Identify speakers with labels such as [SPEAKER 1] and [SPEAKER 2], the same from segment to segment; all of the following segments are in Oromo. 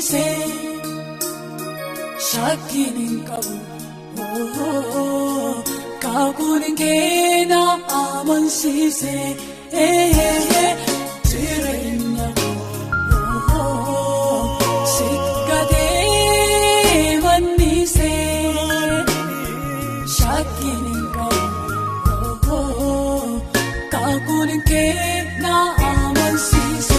[SPEAKER 1] amansiise shakkiin hin qabu kakuun kee na amansiise jireenya koo si gadee mannise shakkiin hin qabu kakuun kee na amansiise.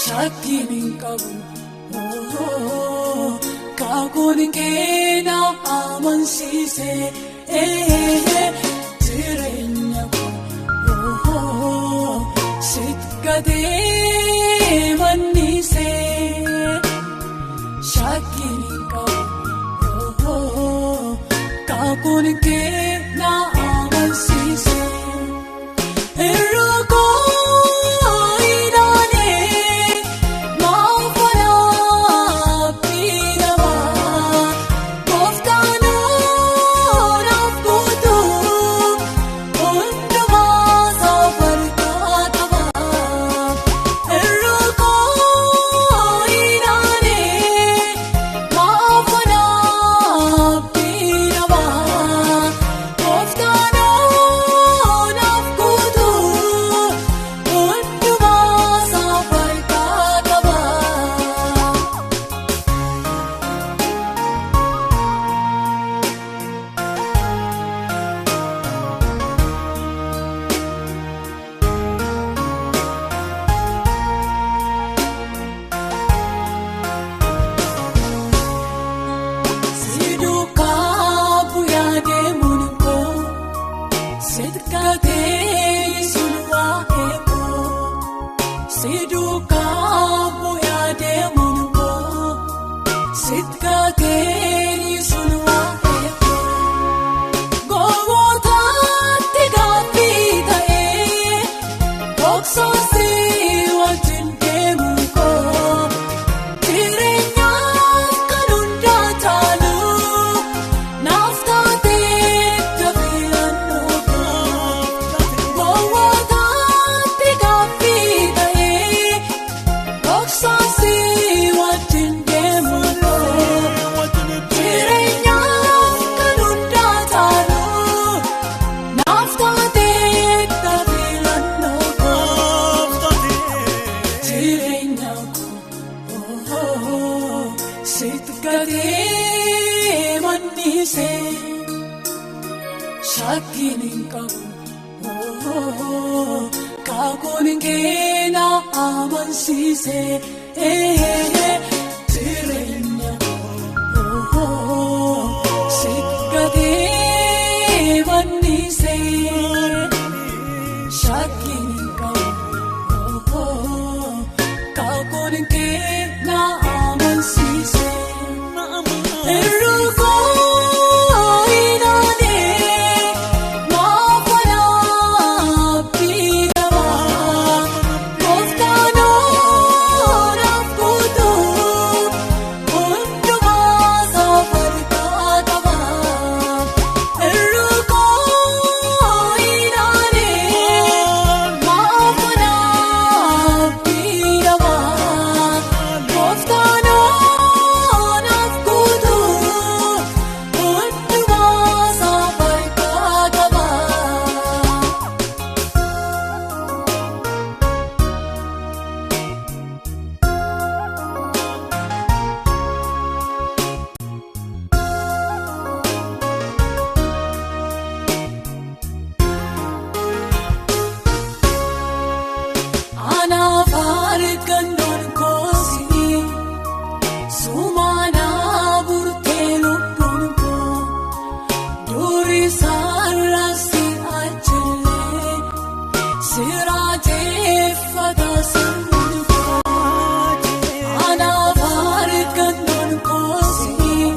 [SPEAKER 1] Shakkiin hin qabu kakuun kee na amansiise jireenya koo si gadee mannise shakkiin hin qabu kakuun kee na amansiise. Shakkiin hin qabu kakuun kee na amansiise jireenya koo. Irrukoo ilaalee maafanaa biidhamaa gooftaanoo naaf guutuu hundumaa safarkaa qabaa. Irrukoo ilaalee maafanaa biidhamaa gooftaanoo naaf guutuu hundumaa safarkaa qabaa. Anaaf argannoon koosii sumaanaa burtee lubbuun koo durii saarraasi achillee siraateeffata sammuun koo. Anaaf argannoon koosii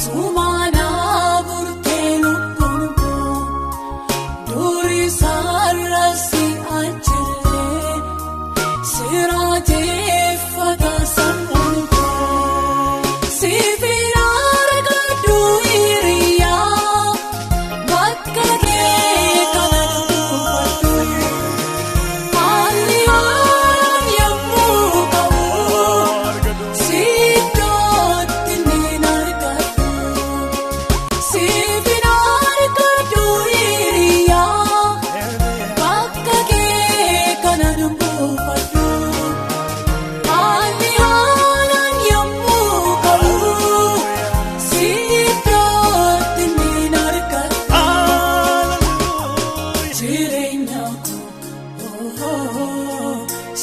[SPEAKER 1] sumaanaa burtee lubbuun koo. Durii saarraasi achillee siraateeffata sammuun koo. Sibiila argadhu hiriyaa bakka kee kana dubbadhu. Haalli haaraan yommuu ka'u siddootti ni argadhu. Sibiila argadhu hiriyaa bakka kee kana dubbadhu. Haalli haaraan yommuu ka'u siddootti ni argadhu. Jireenya koo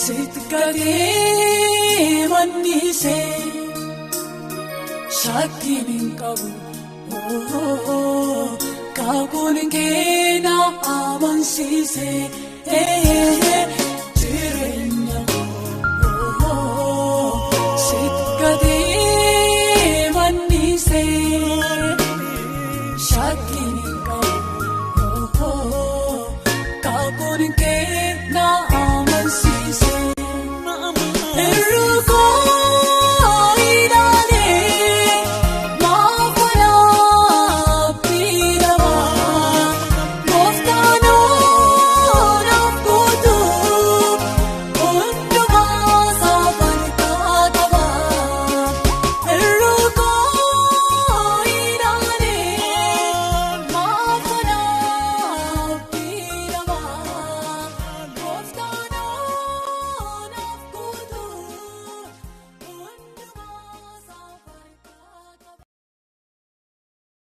[SPEAKER 1] sitti gadee mannisee shakkiin hin qabu kakuun kee na amansiisee jireenya koo sitti gadee mannisee. Shakkiin hin qabu kakuun kee.